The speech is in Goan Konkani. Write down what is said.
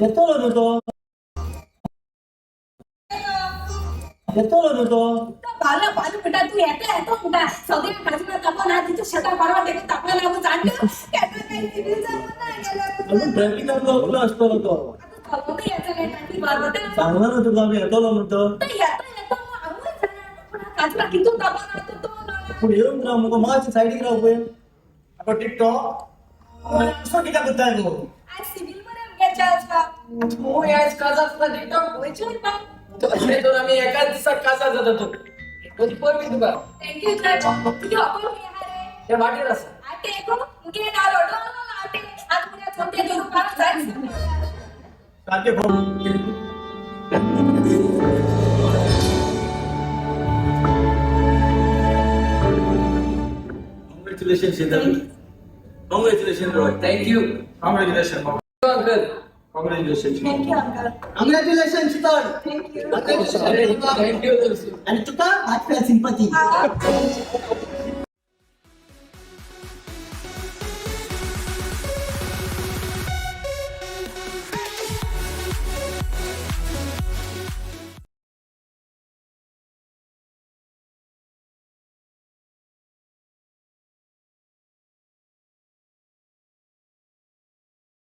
येतलो न्हू तो, येतलो न्हू तो. बाला बालू म्हणटा, तूं येता येता म्हणटा. सगळ्या काजूला तापन आहा तितू शेतां परवा तेका तापा लागून जाणटे केन्ना काय सिवील जावन ना गेल्या. अजून ट्रॅफिक लागलो आसतलो तो. आतां चलोन येतलें ट्रॅफिक बरोबर. सांगला ना तुका आमी येतलो म्हणतो. येता येता हांवूय जाणा, पूण काजूला कितू तापन आहा तो ना. पूण येवन राव मुगो, मातशें सायडीक राव पळय. आगो टिकटॉक असो कित्याक करताय गो? आज सिवील मरे आमगे चार्ज बा. तूं आयज काजार जाता टिकटॉक. वयचून बा. तशें तर आमी एकाच दिसाक काजार जाता तूं. म्हजी परबीं तुका. Thank you जय. तुगे अकोल खंय आहा रे? ते वाटेर आसा. आटे गो, मुगे ना रडो आटे आतां मुगे चोंटे धरून पारो जाय. सारकें. Congratulations, Sheetal. Congratulations, Roy. Thank you. Congratulation. Uncle. Congratulation. Thank you uncle. Congratulation Sheetal. Thank you. Thank you. आणि तुका हार्टफेल्ट सिंपती. Ah.